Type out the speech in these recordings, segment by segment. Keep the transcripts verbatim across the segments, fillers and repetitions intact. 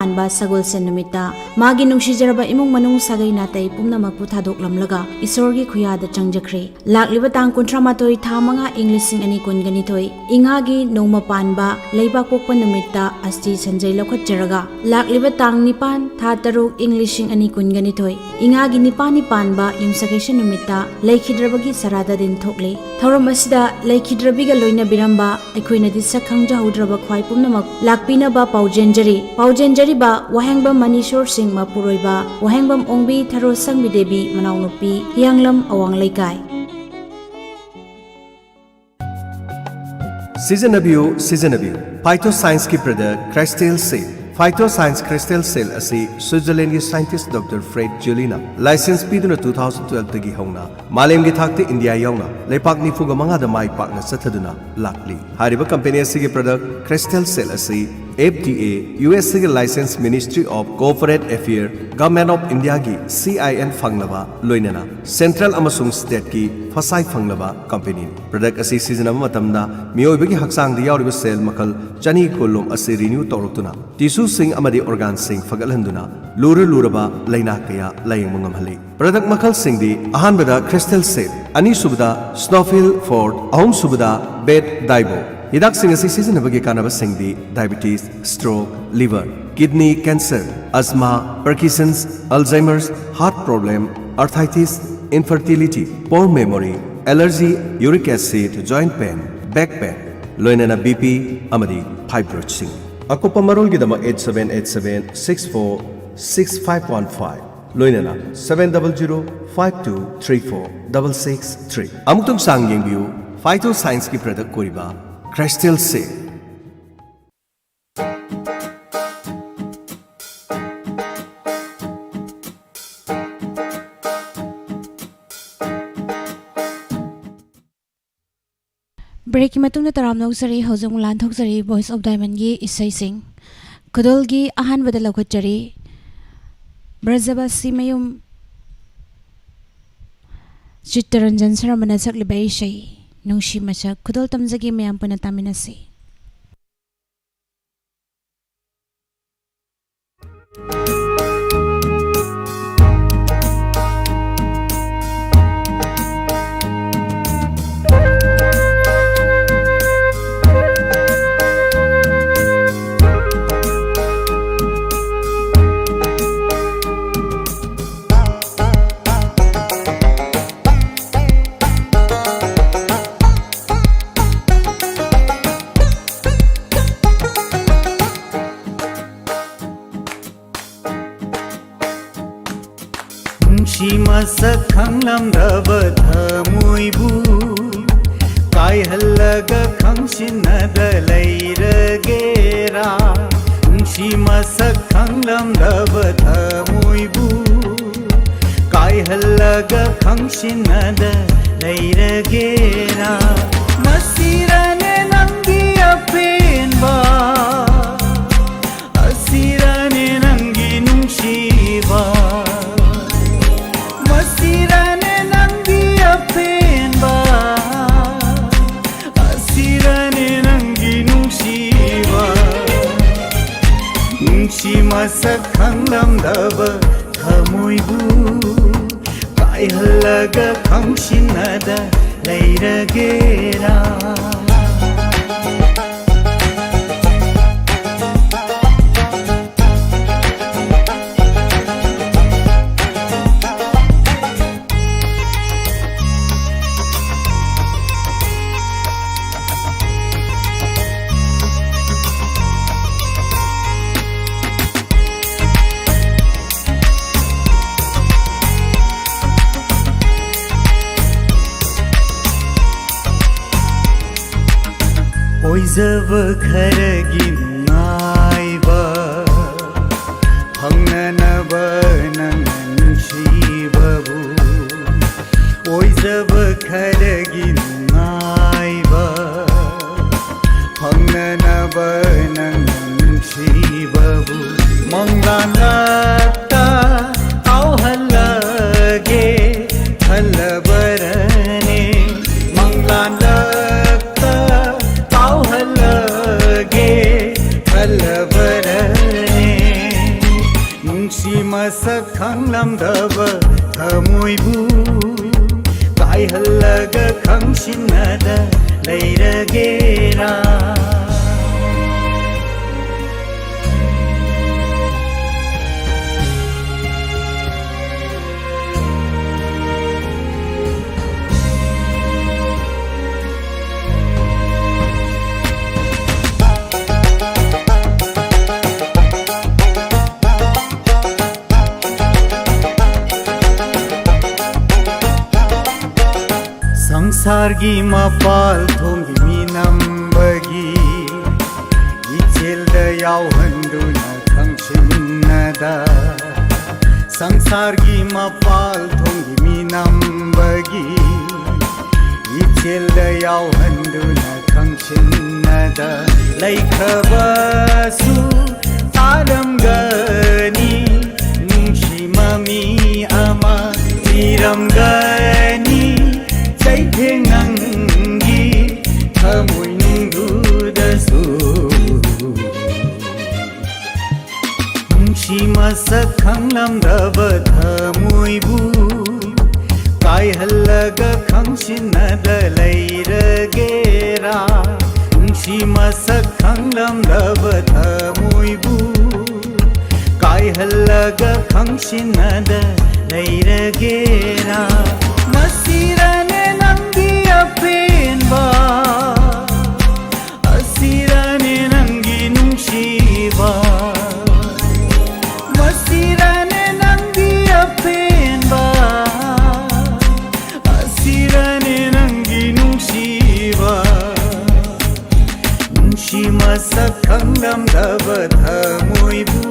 ꯄꯥꯟꯕ ꯁꯒꯣꯜꯁꯦꯟ ꯅꯨꯃꯤꯠꯇ ꯃꯥꯒꯤ ꯅꯨꯡꯁꯤꯖꯔꯕ ꯏꯃꯨꯡ ꯃꯅꯨꯡ ꯁꯥꯒꯩ ꯅꯥꯇꯩ ꯄꯨꯝꯅꯃꯛꯄꯨ ꯊꯥꯗꯣꯛꯂꯝꯂꯒ ꯏꯁꯣꯔꯒꯤ ꯈꯨꯌꯥꯗ ꯆꯪꯖꯈ꯭ꯔꯦ꯫ ꯂꯥꯛꯂꯤꯕ ꯇꯥꯡ ꯀꯨꯟꯊ꯭ꯔꯥ ꯃꯥꯊꯣꯏ ꯊꯥ ꯃꯉꯥ ꯏꯪ ꯂꯤꯁꯤꯡ ꯑꯅꯤ ꯀꯨꯟꯒ ꯅꯤꯊꯣꯏ ꯏꯉꯥꯒꯤ ꯅꯣꯡꯃ ꯄꯥꯟꯕ ꯂꯩꯕꯥꯛ ꯄꯣꯛꯄ ꯅꯨꯃꯤꯠꯇ ꯑꯁꯇꯤ ꯁꯟꯖꯩ ꯂꯧꯈꯠꯆꯔꯒ ꯂꯥꯛꯂꯤꯕ ꯇꯥꯡ ꯅꯤꯄꯥꯟ ꯊꯥ ꯇꯔꯨꯛ ꯏꯪ ꯂꯤꯁꯤꯡ ꯑꯅꯤ ꯀꯨꯟꯒ ꯅꯤꯊꯣꯏ ꯏꯉꯥꯒꯤ ꯅꯤꯄꯥꯟꯅꯤ ꯄꯥꯟꯕ ꯌꯨꯝꯁꯀꯩꯁ ꯅꯨꯃꯤꯠꯇ ꯂꯩꯈꯤꯗ꯭ꯔꯕꯒꯤ ꯁꯔꯥꯗ ꯗꯤꯟ ꯊꯣꯛꯂꯤ꯫ ꯊꯧꯔꯝ ꯑꯁꯤꯗ ꯂꯩꯈꯤꯗ꯭ꯔꯕꯤꯒ ꯂꯣꯏꯅꯕꯤꯔꯝꯕ ꯑꯩꯈꯣꯏꯅꯗꯤ ꯁꯛ ꯈꯪꯖꯍꯧꯗ꯭ꯔꯕ ꯈ꯭ꯋꯥꯏ ꯄꯨꯝꯅꯃꯛ ꯂꯥꯛꯄꯤꯅꯕ ꯄꯥꯎꯖꯦꯟꯖꯔꯤ꯫ ꯄꯥꯎꯖꯦꯟꯖꯔꯤꯕ ꯋꯥꯍꯦꯡꯕꯝ ꯃꯅꯤꯁꯣꯔ ꯁꯤꯡ ꯃꯄꯨꯔꯣꯏꯕ ꯋꯥꯍꯦꯡꯕꯝ ꯑꯣꯡꯕꯤ ꯊꯔꯣ ꯁꯪꯕꯤ ꯗꯦꯕꯤ ꯃꯅꯥꯎꯅꯨꯄꯤ ꯍꯤꯌꯥꯡꯂꯝ ꯑꯋꯥꯡ ꯂꯩꯀꯥꯏ꯫ ꯁꯤꯖꯤꯟꯅꯕꯤꯌꯨ, ꯁꯤꯖꯤꯟꯅꯕꯤꯌꯨ꯫ ꯐꯥꯏꯇꯣ ꯁꯥꯏꯟꯁꯀꯤ ꯄ꯭ꯔꯗꯛ ꯀ꯭ꯔꯦꯁꯇꯦꯜ ꯁꯤꯜ꯫ ꯐꯥꯏꯇꯣ ꯁꯥꯏꯟꯁ ꯀ꯭ꯔꯦꯁꯇꯦꯜ ꯁꯤꯜ ꯑꯁꯤ ꯁ꯭ꯋꯤꯠꯖꯔꯂꯦꯟꯒꯤ ꯁꯥꯏꯟꯇꯤꯁ ꯗꯣꯛꯇꯔ ꯐ꯭ꯔꯦꯗ ꯖꯨꯂꯤꯅ ꯂꯥꯏꯁꯦꯟꯁ ꯄꯤꯗꯨꯅ ꯇꯨ ꯊꯥꯎꯖꯟ ꯇꯨꯋꯦꯜꯐꯇꯒꯤ ꯍꯧꯅ ꯃꯥꯂꯦꯝꯒꯤ ꯊꯥꯛꯇ ꯏꯟꯗꯤꯌꯥ ꯌꯥꯎꯅ ꯂꯩꯄꯥꯛ ꯅꯤꯐꯨꯒ ꯃꯉꯥꯗ ꯃꯥꯏ ꯄꯥꯛꯅ ꯆꯠꯊꯗꯨꯅ ꯂꯥꯛꯂꯤ꯫ ꯍꯥꯏꯔꯤꯕ ꯀꯝꯄꯦꯅꯤ ꯑꯁꯤꯒꯤ ꯄ꯭ꯔꯗꯛ ꯀ꯭ꯔꯦꯁꯇꯦꯜ ꯁꯤꯜ ꯑꯁꯤ F D A, U S ꯒꯤ licence, Ministry of Corporate Affairs, Government of India ꯒꯤ C I N ꯐꯪꯂꯕ, ꯂꯣꯏꯅꯅ ꯁꯦꯟꯇ꯭ꯔꯦꯜ ꯑꯃꯁꯨꯡ ꯁ꯭ꯇꯦꯠꯀꯤ ꯐꯁꯥꯏ ꯐꯪꯂꯕ ꯀꯝꯄꯦꯅꯤꯅꯤ꯫ ꯄ꯭ꯔꯗꯛ ꯑꯁꯤ ꯁꯤꯖꯤꯟꯅꯕ ꯃꯇꯝꯗ ꯃꯤꯑꯣꯏꯕꯒꯤ ꯍꯛꯆꯥꯡꯗ ꯌꯥꯎꯔꯤꯕ ꯁꯦꯜ ꯃꯈꯜ ꯆꯅꯤ ꯀꯨꯟꯂꯣꯝ ꯑꯁꯤ ꯔꯤꯅ꯭ꯌꯨ ꯇꯧꯔꯛꯇꯨꯅ ꯇꯤꯁꯨꯁꯤꯡ ꯑꯃꯗꯤ ꯑꯣꯔꯒꯥꯟꯁꯤꯡ ꯐꯒꯠꯍꯟꯗꯨꯅ ꯂꯨꯔ ꯂꯨꯔꯕ ꯂꯥꯏꯅꯥ ꯀꯌꯥ ꯂꯥꯌꯦꯡꯕ ꯉꯝꯍꯜꯂꯤ꯫ ꯄ꯭ꯔꯗꯛ ꯃꯈꯜꯁꯤꯡꯗꯤ ꯑꯍꯥꯟꯕꯗ ꯀ꯭ꯔꯤꯁꯇꯦꯜ ꯁꯤꯜ, ꯑꯅꯤꯁꯨꯕꯗ ꯁ꯭ꯅꯣꯐꯤꯜ ꯐꯣꯔꯠ, ꯑꯍꯨꯝꯁꯨꯕꯗ ꯕꯦꯠ ꯗꯥꯏꯕꯣ꯫ ꯍꯤꯗꯥꯛꯁꯤꯡ ꯑꯁꯤ ꯁꯤꯖꯤꯟꯅꯕꯒꯤ ꯀꯥꯟꯅꯕꯁꯤꯡꯗꯤ diabetes, stroke, liver, kidney cancer, asthma, Parkinson's, Alzheimer's, heart problem, arthritis, infertility, poor memory, allergy, uric acid, joint pain, back pain, ꯂꯣꯏꯅꯅ B P ꯑꯃꯗꯤ fibroidꯁꯤꯡ꯫ ꯑꯀꯨꯞꯄ ꯃꯔꯣꯜꯒꯤꯗꯃꯛ eight seven eight seven six four six five one five꯫ ꯂꯣꯏꯅꯅ seven double zero five two three four double six three꯫ ꯑꯃꯨꯛꯇꯪ ꯆꯥꯡ ꯌꯦꯡꯕꯤꯌꯨ, ꯐꯥꯏꯇꯣ ꯁꯥꯏꯟꯁꯀꯤ product ꯑꯣꯏꯔꯤꯕ ꯀ꯭ꯔꯦꯁꯇꯦꯜ ꯁꯤꯜ꯫ ꯕ꯭ꯔꯦꯛꯀꯤ ꯃꯇꯨꯡꯗ ꯇꯔꯥꯝꯅ ꯑꯣꯛꯆꯔꯤ꯫ ꯍꯧꯖꯤꯛ ꯑꯃꯨꯛ ꯂꯥꯟꯊꯣꯛꯆꯔꯤ Voice of Diamondꯒꯤ ꯏꯁꯩꯁꯤꯡ꯫ ꯈꯨꯗꯣꯜꯒꯤ ꯑꯍꯥꯟꯕꯗ ꯂꯧꯈꯠꯆꯔꯤ ꯕ꯭ꯔꯖꯕꯥꯁꯤꯃꯌꯨꯝ ꯆꯤꯠꯇꯔꯟꯖꯟ ꯁꯔꯃꯅ ꯁꯛꯂꯤꯕ ꯏꯁꯩ ꯅꯨꯡꯁꯤ ꯃꯁꯛ꯫ ꯈꯨꯗꯣꯜ ꯇꯝꯖꯒꯦ, ꯃꯌꯥꯝ ꯄꯨꯟꯅ ꯇꯥꯃꯤꯟꯅꯁꯤ꯫ ꯅꯨꯡꯁꯤ ꯃꯁꯛ ꯈꯪꯂꯝꯗꯕ ꯊꯃꯣꯏꯕꯨ ꯀꯥꯏꯍꯜꯂꯒ ꯈꯪꯁꯤꯟꯅꯗ ꯂꯩꯔꯒꯦꯔꯥ? ꯅꯨꯡꯁꯤ ꯃꯁꯛ ꯈꯪꯂꯝꯗꯕ ꯊꯃꯣꯏꯕꯨ ꯀꯥꯏꯍꯜꯂꯒ ꯈꯪꯁꯤꯟꯅꯗ ꯂꯩꯔꯒꯦꯔꯥ? ꯃꯁꯤꯔꯅꯦ ꯅꯪꯒꯤ ꯑꯄꯦꯟꯕ, ꯑꯁꯤꯔꯅꯦ ꯅꯪꯒꯤ ꯅꯨꯡꯁꯤꯕ, ꯃꯁꯤꯔꯅꯦ ꯅꯪꯒꯤ ꯑꯄꯦꯟꯕ, ꯑꯁꯤꯔꯅꯦ ꯅꯪꯒꯤ ꯅꯨꯡꯁꯤꯕ꯫ ꯅꯨꯡꯁꯤ ꯃꯁꯛ ꯈꯪꯂꯝꯗꯕ ꯊꯃꯣꯏꯕꯨ ꯀꯥꯏꯍꯜꯂꯒ ꯈꯪꯁꯤꯟꯅꯗ ꯂꯩꯔꯒꯦꯔꯥ? ꯑꯣꯏꯖꯕ ꯈꯔꯒꯤ ꯅꯨꯡꯉꯥꯏꯕ ꯐꯪꯅꯅꯕ ꯅꯪꯅ ꯅꯨꯡꯁꯤꯕꯕꯨ, ꯑꯣꯏꯖꯕ ꯈꯔꯒꯤ ꯅꯨꯡꯉꯥꯏꯕ ꯐꯪꯅꯅꯕ ꯅꯪꯅ ꯅꯨꯡꯁꯤꯕꯕꯨ ꯃꯪꯂꯥꯟꯂꯛꯇ ꯀꯥꯎꯍꯜꯂꯒꯦ ꯈꯜꯂꯕꯔꯅꯦ? ꯃꯪꯂꯥꯟꯂꯛꯇ ꯀꯥꯎꯍꯜꯂꯒꯦ ꯈꯜꯂꯕꯔꯅꯦ? ꯃꯁꯛ ꯈꯪꯂꯝꯗꯕ ꯊꯃꯣꯏꯕꯨ ꯀꯥꯏꯍꯜꯂꯒ ꯈꯪꯁꯤꯟꯅꯗ ꯂꯩꯔꯒꯦꯔꯥ? ꯁꯪꯁꯥꯔꯒꯤ ꯃꯄꯥꯜ ꯊꯣꯡꯒꯤ ꯃꯤ ꯅꯝꯕꯒꯤ ꯏꯆꯦꯜꯗ ꯌꯥꯎꯍꯟꯗꯨꯅ ꯈꯪꯁꯤꯟꯅꯗ, ꯁꯪꯁꯥꯔꯒꯤ ꯃꯄꯥꯜ ꯊꯣꯡꯒꯤ ꯃꯤ ꯅꯝꯕꯒꯤ ꯏꯆꯦꯜꯗ ꯌꯥꯎꯍꯟꯗꯨꯅ ꯈꯪꯁꯤꯟꯅꯗ ꯂꯩꯈ꯭ꯔꯕꯁꯨ ꯇꯥꯔꯝꯒꯅꯤ꯫ ꯅꯨꯡꯁꯤ ꯃꯃꯤ ꯑꯃ ꯊꯤꯔꯝꯒꯅꯤ꯫ ꯆꯩꯊꯦꯡ ꯅꯪꯒꯤ ꯊꯃꯣꯏ ꯅꯨꯡꯗꯨꯗꯁꯨ ꯅꯨꯡꯁꯤ ꯃꯁꯛ ꯈꯪꯂꯝꯗꯕ ꯊꯃꯣꯏꯕꯨ ꯀꯥꯏꯍꯜꯂꯒ ꯈꯪꯁꯤꯟꯅꯗ ꯂꯩꯔꯒꯦꯔꯥ? ꯅꯨꯡꯁꯤ ꯃꯁꯛ ꯈꯪꯂꯝꯗꯕ ꯊꯃꯣꯏꯕꯨ ꯀꯥꯏꯍꯜꯂꯒ ꯈꯪꯁꯤꯟꯅꯗ ꯂꯩꯔꯒꯦꯔꯥ? ꯃꯁꯤꯔꯅꯦ ꯅꯪꯒꯤ ꯑꯄꯦꯟꯕ, ꯑꯁꯤꯔꯅꯦ ꯅꯪꯒꯤ ꯅꯨꯡꯁꯤꯕ, ꯃꯁꯤꯔꯅꯦ ꯅꯪꯒꯤ ꯑꯄꯦꯟꯕ, ꯑꯁꯤꯔꯅꯦ ꯅꯪꯒꯤ ꯅꯨꯡꯁꯤꯕ꯫ ꯅꯨꯡꯁꯤ ꯃꯁꯛ ꯈꯪꯂꯝꯗꯕ ꯊꯃꯣꯏꯕꯨ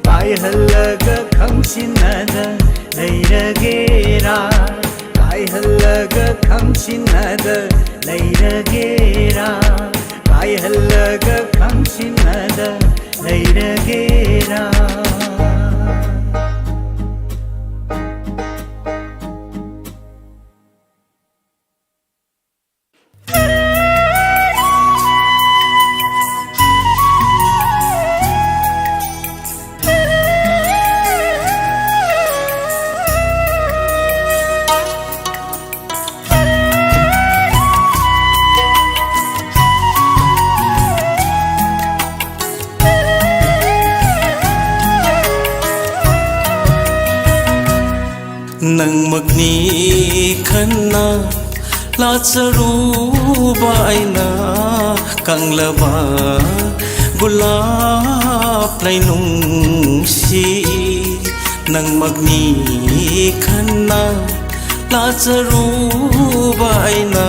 ꯀꯥꯏꯍꯜꯂꯒ ꯈꯪꯁꯤꯟꯅꯗ ꯂꯩꯔꯒꯦꯔꯥ? ꯀꯥꯏꯍꯜꯂꯒ ꯈꯪꯁꯤꯟꯅꯗ ꯂꯩꯔꯒꯦꯔꯥ? ꯀꯥꯏꯍꯜꯂꯒ ꯈꯪꯁꯤꯟꯅꯗ ꯂꯩꯔꯒꯦꯔꯥ? ꯅꯪꯃꯛꯅꯤ ꯈꯟꯅ ꯂꯥꯠꯆꯔꯨꯕ ꯑꯩꯅ ꯀꯪꯂꯕ ꯒꯨꯂꯥꯞ ꯂꯩꯅꯨꯡꯁꯤ꯫ ꯅꯪꯃꯛꯅꯤ ꯈꯟꯅ ꯂꯥꯠꯆꯔꯨꯕ ꯑꯩꯅ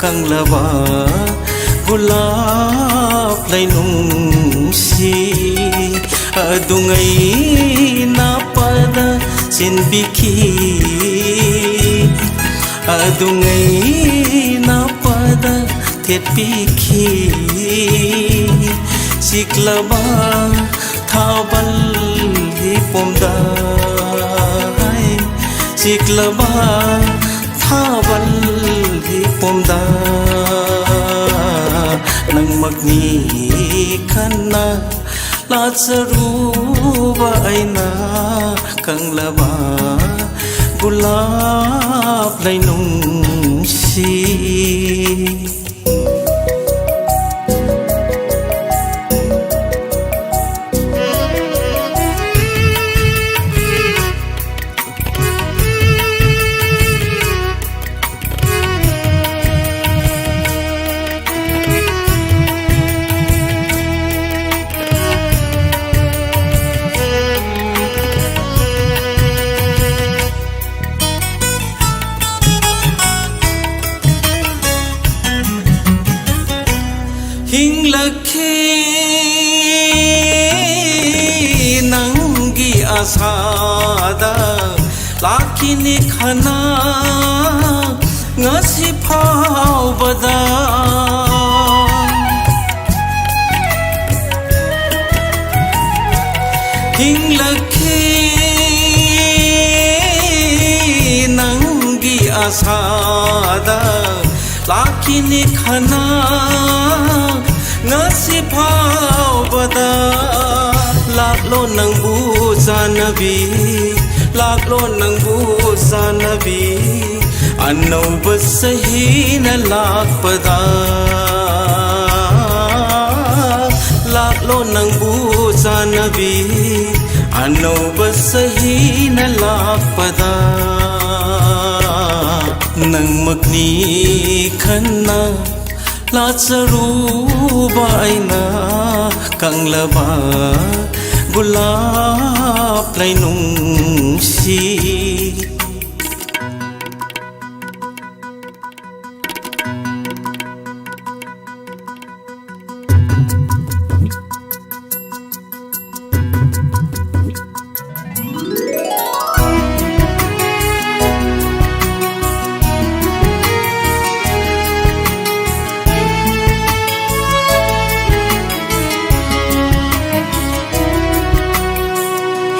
ꯀꯪꯂꯕ ꯒꯨꯂꯥꯞ ꯂꯩꯅꯨꯡꯁꯤ꯫ ꯑꯗꯨꯉꯩꯅ ꯄꯗ ꯆꯤꯟꯕꯤꯈꯤ, ꯑꯗꯨꯉꯩꯅ ꯄꯗ ꯊꯦꯠꯄꯤꯈꯤ꯫ ꯆꯤꯛꯂꯕ ꯊꯥꯕꯜ ꯍꯤꯄꯣꯝꯗ, ꯆꯤꯛꯂꯕ ꯊꯥꯕꯜ ꯍꯤꯄꯣꯝꯗ ꯅꯪꯃꯛꯅꯤ ꯈꯟꯅ ꯂꯥꯠꯆꯔꯨꯕ ꯑꯩꯅ ꯀꯪꯂꯕ ꯒꯨꯂꯥꯞ ꯂꯩꯅꯨꯡꯁꯤ꯫ ꯍꯤꯡꯂꯛꯈꯤ ꯅꯪꯒꯤ ꯑꯁꯥꯗ, ꯂꯥꯛꯈꯤꯅꯤ ꯈꯟꯅ ꯉꯁꯤ ꯐꯥꯎꯕꯗ꯫ ꯍꯤꯡꯂꯛꯈꯤ ꯅꯪꯒꯤ ꯑꯁꯥꯗ, ꯂꯥꯛꯈꯤꯅꯤ ꯈꯟꯅ ꯉꯁꯤ ꯐꯥꯎꯕꯗ꯫ ꯂꯥꯛꯂꯣ ꯅꯪꯕꯨ ꯆꯥꯟꯅꯕꯤ, ꯂꯥꯛꯂꯣ ꯅꯪꯕꯨ ꯆꯥꯟꯅꯕꯤ, ꯑꯅꯧꯕ ꯆꯍꯤꯅ ꯂꯥꯛꯄꯗ꯫ ꯂꯥꯛꯂꯣ ꯅꯪꯕꯨ ꯆꯥꯟꯅꯕꯤ, ꯑꯅꯧꯕ ꯆꯍꯤꯅ ꯂꯥꯛꯄꯗ ꯅꯪꯃꯛꯅꯤ ꯈꯟꯅ ꯂꯥꯠꯆꯔꯨꯕ ꯑꯩꯅ ꯀꯪꯂꯕ ꯒꯨꯂꯥꯞ ꯂꯩꯅꯨꯡꯁꯤ꯫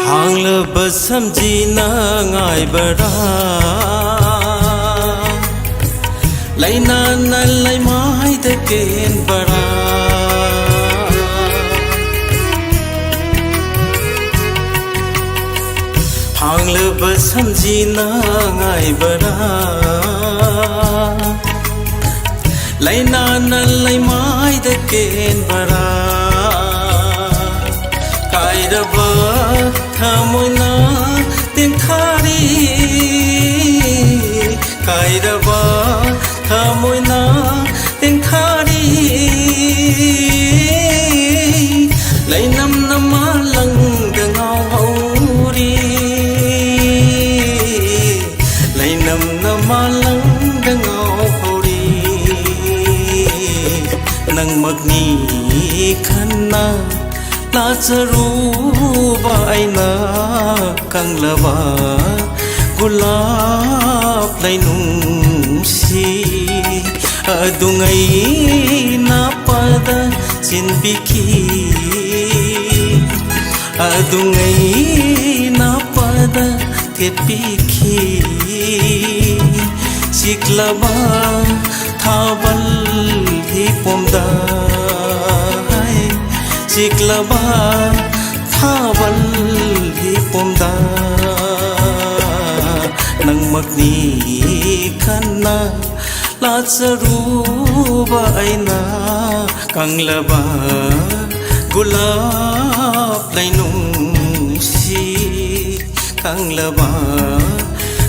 ꯍꯥꯡꯂꯕ ꯁꯝꯖꯤꯅ ꯉꯥꯏꯕꯔꯥ? ꯂꯩꯅꯥꯅ ꯂꯩꯃꯥꯏꯗ ꯀꯦꯟꯕꯔꯥ? ꯍꯥꯡꯂꯕ ꯁꯝꯖꯤꯅ ꯉꯥꯏꯕꯔꯥ? ꯂꯩꯅꯥꯅ ꯂꯩꯃꯥꯏꯗ ꯀꯦꯟꯕꯔꯥ? ꯀꯥꯏꯔꯕ ꯊꯃꯣꯏꯅ ꯇꯦꯡꯊꯥꯔꯤ, ꯀꯥꯏꯔꯕ ꯊꯃꯣꯏꯅ ꯇꯦꯡꯊꯥꯔꯤ꯫ ꯂꯩꯅꯝꯅ ꯃꯥꯂꯪꯗ ꯉꯥꯎꯍꯧꯔꯤ, ꯂꯩꯅꯝꯅ ꯃꯥꯂꯪꯗ ꯉꯥꯎꯍꯧꯔꯤ꯫ ꯅꯪꯃꯛꯅꯤ ꯈꯟꯅ ꯂꯥꯠꯆꯔꯨꯕ ꯑꯩꯅ ꯀꯪꯂꯕ ꯒꯨꯂꯥꯞ ꯂꯩꯅꯨꯡꯁꯤ꯫ ꯑꯗꯨꯉꯩ ꯅꯥꯄꯗ ꯆꯤꯟꯕꯤꯈꯤ, ꯑꯗꯨꯉꯩ ꯅꯥꯄꯗ ꯊꯦꯠꯄꯤꯈꯤ꯫ ꯆꯤꯛꯂꯕ ꯊꯥꯕꯜ ꯍꯤꯄꯣꯝꯗ, ꯍꯥꯏ, ꯆꯤꯛꯂꯕ ꯊꯥꯕꯜ ꯍꯤꯄꯣꯝꯗ ꯅꯪꯃꯛꯅꯤ ꯈꯟꯅ ꯂꯥꯠꯆꯔꯨꯕ ꯑꯩꯅ ꯀꯪꯂꯕ ꯒꯨꯂꯥꯞ ꯂꯩꯅꯨꯡꯁꯤ꯫ ꯀꯪꯂꯕ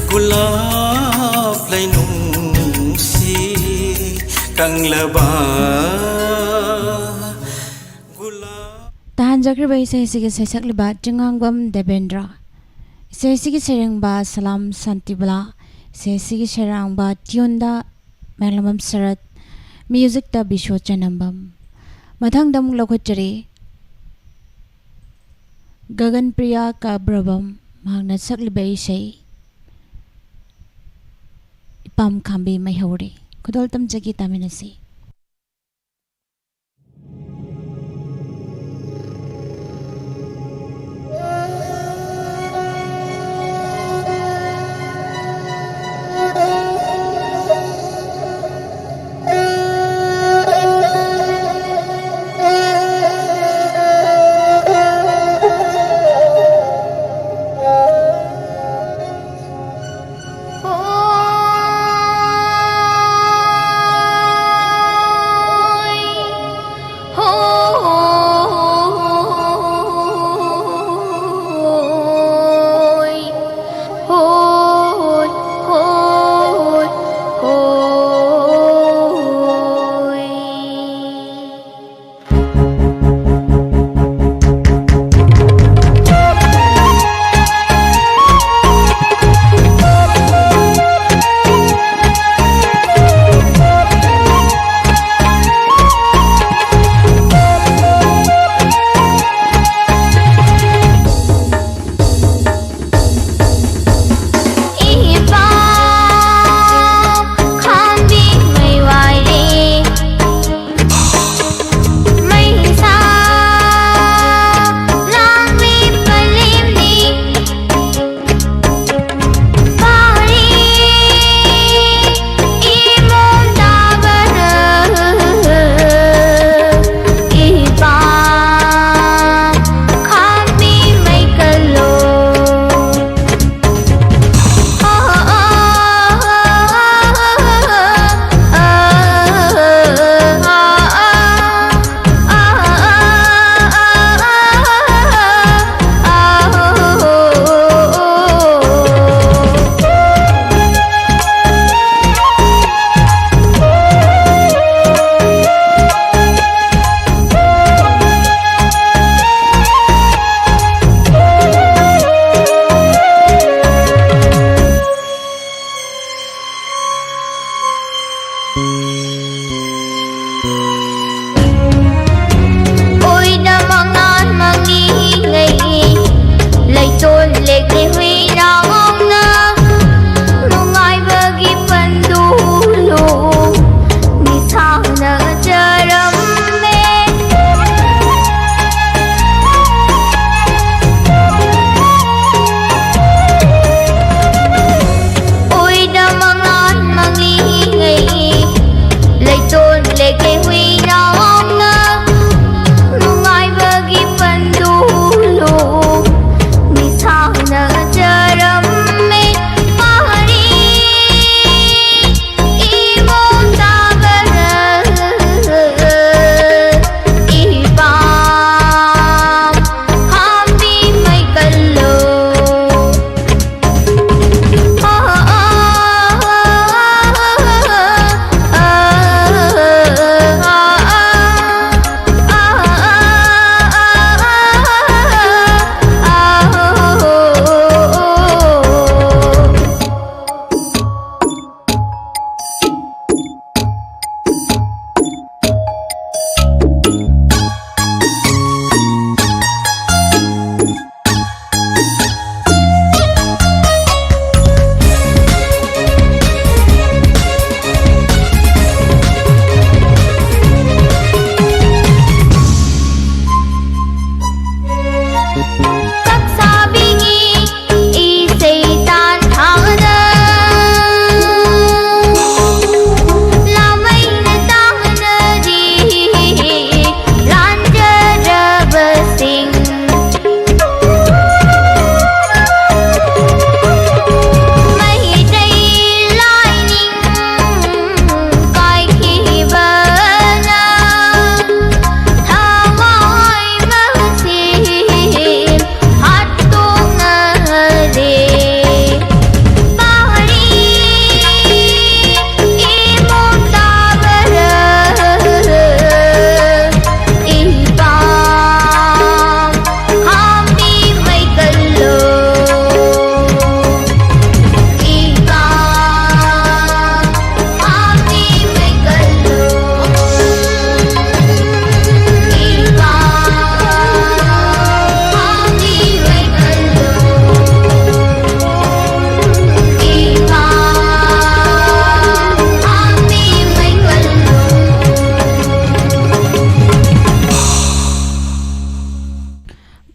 ꯒꯨꯂꯥꯞ ꯂꯩꯅꯨꯡꯁꯤ, ꯀꯪꯂꯕ ꯒꯨꯂꯥꯞ꯫ ꯇꯥꯍꯟꯖꯈ꯭ꯔꯤꯕ ꯏꯁꯩꯁꯤꯒꯤ ꯁꯩꯁꯛꯂꯤꯕ ꯆꯤꯡꯉꯥꯡꯕꯝ ꯗꯦꯕꯦꯟꯗ꯭ꯔ, ꯏꯁꯩꯁꯤꯒꯤ ꯁꯩꯔꯦꯡꯕ ꯁꯂꯥꯝ ꯁꯥꯟꯇꯤꯕꯂꯥ, ꯏꯁꯩꯁꯤꯒꯤ ꯁꯩꯔꯥꯡꯕ ꯇ꯭ꯌꯨꯟꯗ ꯃꯥꯏꯂꯝꯕꯝ ꯁꯔꯠ, ꯃ꯭ꯌꯨꯖꯤꯛꯇ ꯕꯤꯁ꯭ꯋ ꯆꯅꯝꯕꯝ꯫ ꯃꯊꯪꯗ ꯑꯃꯨꯛ ꯂꯧꯈꯠꯆꯔꯤ ꯒꯒꯟ ꯄ꯭ꯔꯤꯌꯥ ꯀꯥꯕ꯭ꯔꯕꯝ, ꯃꯍꯥꯛꯅ ꯁꯛꯂꯤꯕ ꯏꯁꯩ ꯏꯄꯥꯝ ꯈꯥꯝꯕꯤ ꯃꯩꯍꯧꯔꯦ꯫ ꯈꯨꯗꯣꯜ ꯇꯝꯖꯒꯦ, ꯇꯥꯃꯤꯟꯅꯁꯤ꯫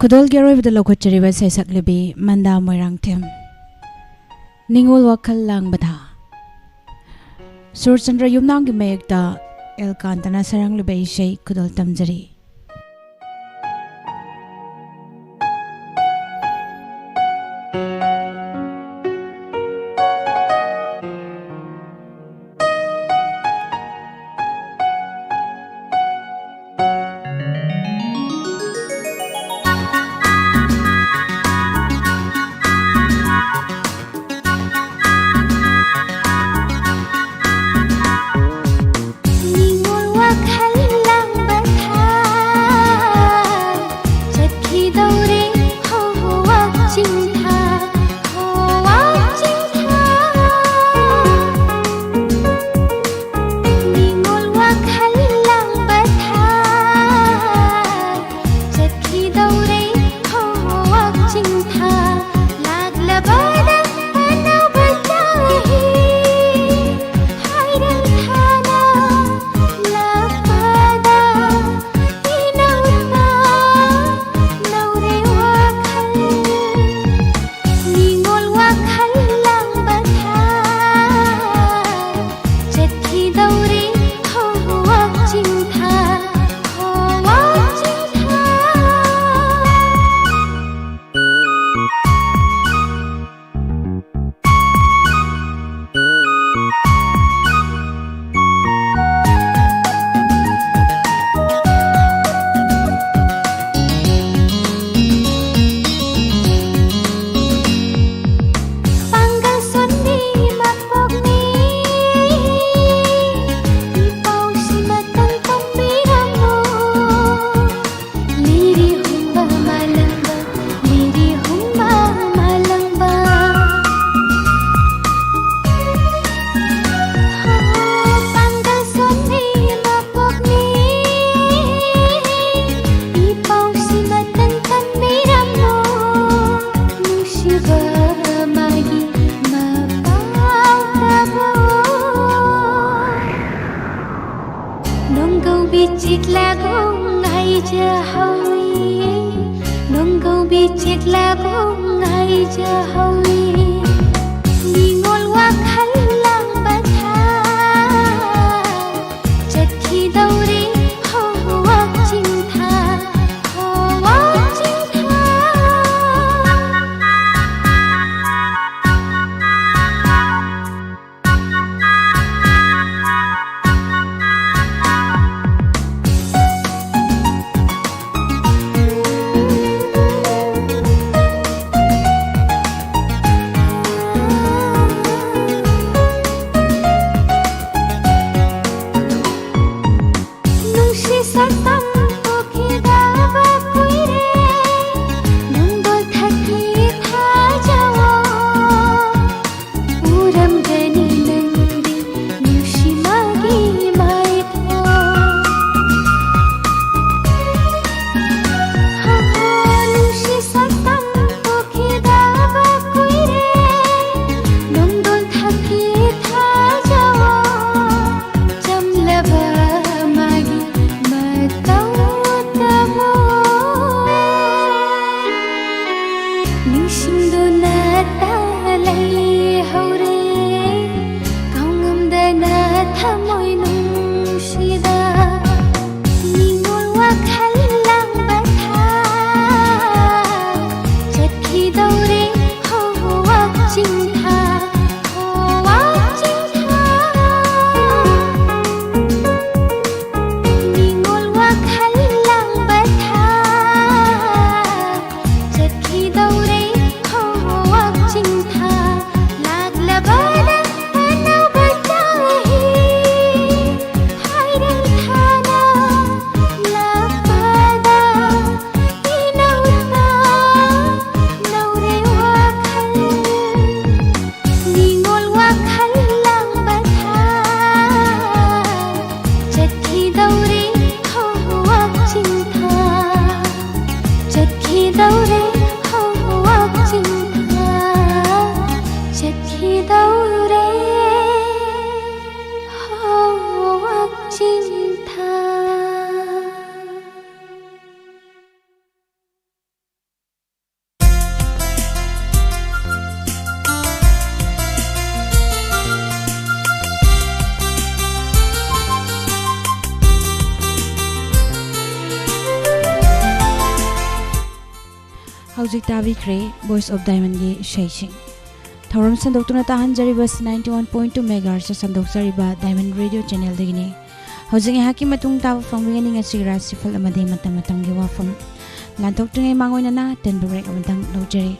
ꯈꯨꯗꯣꯜꯒꯤ ꯑꯔꯣꯏꯕꯗ ꯂꯧꯈꯠꯆꯔꯤꯕ ꯁꯩꯁꯛꯂꯤꯕꯤ ꯃꯟꯗꯥ ꯃꯣꯏꯔꯥꯡꯊꯦꯝ, ꯅꯤꯡꯉꯣꯜ ꯋꯥꯈꯜ ꯂꯥꯡꯕ ꯊꯥ꯫ ꯁꯨꯔꯆꯟꯗ꯭ꯔ ꯌꯨꯝꯅꯥꯝꯒꯤ ꯃꯌꯦꯛꯇ ꯑꯦꯜ ꯀꯥꯟꯇꯅ ꯁꯩꯔꯥꯡꯂꯤꯕ ꯏꯁꯩ ꯈꯨꯗꯣꯜ ꯇꯝꯖꯔꯤ꯫ ꯆꯦꯛꯂꯥꯒꯨꯝ ꯉꯥꯏꯖꯍꯧꯏ꯫ ꯅꯤꯡꯉꯣꯜ ꯋꯥꯈꯜ ꯂꯥꯡꯕ ꯊꯥ ꯆꯠꯈꯤꯗꯧꯔꯦ꯫ ꯍꯣ ꯋꯥꯛꯆꯤꯡ ꯊꯥ, ꯍꯣ ꯋꯥꯛꯆꯤꯡ ꯊꯥ꯫ ꯅꯨꯡꯁꯤ ꯁꯛꯇꯝ ꯎꯈꯤꯗꯕ ꯀꯨꯏꯔꯦ, ꯅꯨꯡꯗꯣꯜ ꯊꯛꯀꯤ ꯊꯥꯖꯋꯣ꯫ ꯎꯔꯝꯒꯅꯤ ꯅꯪꯗꯤ ꯅꯨꯡꯁꯤ ꯃꯥꯒꯤ ꯃꯥꯏꯊꯣꯡ꯫ ꯍꯣ, ꯍꯣ, ꯅꯨꯡꯁꯤ ꯁꯛꯇꯝ ꯎꯈꯤꯗꯕ ꯀꯨꯏꯔꯦ, ꯅꯨꯡꯗꯣꯜ ꯊꯛꯀꯤ ꯊꯥꯖꯋꯣ꯫ ꯆꯝꯂꯕ ꯃꯥꯒꯤ ꯃꯇꯧ ꯇꯝꯃꯣ꯫ ꯅꯤꯡꯁꯤꯡꯗꯨꯅ ꯇꯥ ꯂꯩꯍꯧꯔꯦ, ꯀꯥꯎꯉꯝꯗꯅ ꯊꯃꯣꯏ ꯅꯨꯡꯁꯤꯗ꯫ ꯅꯤꯡꯉꯣꯜ ꯋꯥꯈꯜ ꯂꯥꯡꯕ ꯊꯥ ꯆꯠꯈꯤꯗꯧꯔꯦ꯫ ꯍꯣ ꯋꯥꯛꯆꯤꯡ ꯊꯥ, ꯍꯣ ꯋꯥꯛꯆꯤꯡ ꯊꯥ꯫ ꯅꯤꯡꯉꯣꯜ ꯋꯥꯈꯜ ꯂꯥꯡꯕ ꯊꯥ ꯆꯠꯈꯤꯗꯧꯔꯦ꯫ ꯍꯣ ꯋꯥꯛꯆꯤꯡ ꯊꯥ꯫ ꯂꯥꯛꯂꯕꯅ ꯑꯅꯧꯕ ꯆꯍꯤ ꯍꯥꯏꯔꯩ ꯊꯥꯅ ꯂꯥꯛꯄꯗ ꯏꯅꯧꯇ ꯅꯧꯔꯦ ꯋꯥꯈꯜ꯫ ꯅꯤꯡꯉꯣꯜ ꯋꯥꯈꯜ ꯂꯥꯡꯕ ꯊꯥ ꯆꯠꯈꯤꯗꯧꯔꯦ꯫ ꯍꯣ ꯋꯥꯛꯆꯤꯡ ꯊꯥ ꯆꯠꯈꯤꯗꯧꯔꯦ꯫ ꯍꯣ ꯋꯥꯛꯆꯤꯡ ꯊꯥ ꯆꯠꯈꯤꯗꯧꯔꯦ꯫ ꯍꯣ ꯋꯥꯛꯆꯤꯡ ꯊꯥ꯫ ꯍꯧꯖꯤꯛ ꯇꯥꯕꯤꯈ꯭ꯔꯦ Voice of Diamondꯒꯤ ꯏꯁꯩꯁꯤꯡ꯫ ꯊꯧꯔꯝ ꯁꯟꯗꯣꯛꯇꯨꯅ ꯇꯥꯍꯟꯖꯔꯤꯕꯁꯤ ninety one point two megahertz ꯁꯟꯗꯣꯛꯆꯔꯤꯕ Diamond Radio channelꯗꯒꯤꯅꯤ꯫ ꯍꯧꯖꯤꯛ ꯉꯥꯏꯍꯥꯛꯀꯤ ꯃꯇꯨꯡ ꯇꯥꯕ ꯐꯪꯕꯤꯒꯅꯤ ꯉꯁꯤꯒꯤ ꯔꯥꯁꯤꯐꯜ ꯑꯃꯗꯤ ꯃꯇꯝ ꯃꯇꯝꯒꯤ ꯋꯥꯐꯝ꯫ ꯂꯥꯟꯊꯣꯛꯇ꯭ꯔꯤꯉꯩ ꯃꯥꯡꯑꯣꯏꯅꯅ ꯇꯦꯟꯕ break ꯑꯃꯇꯪ ꯂꯧꯖꯔꯤ꯫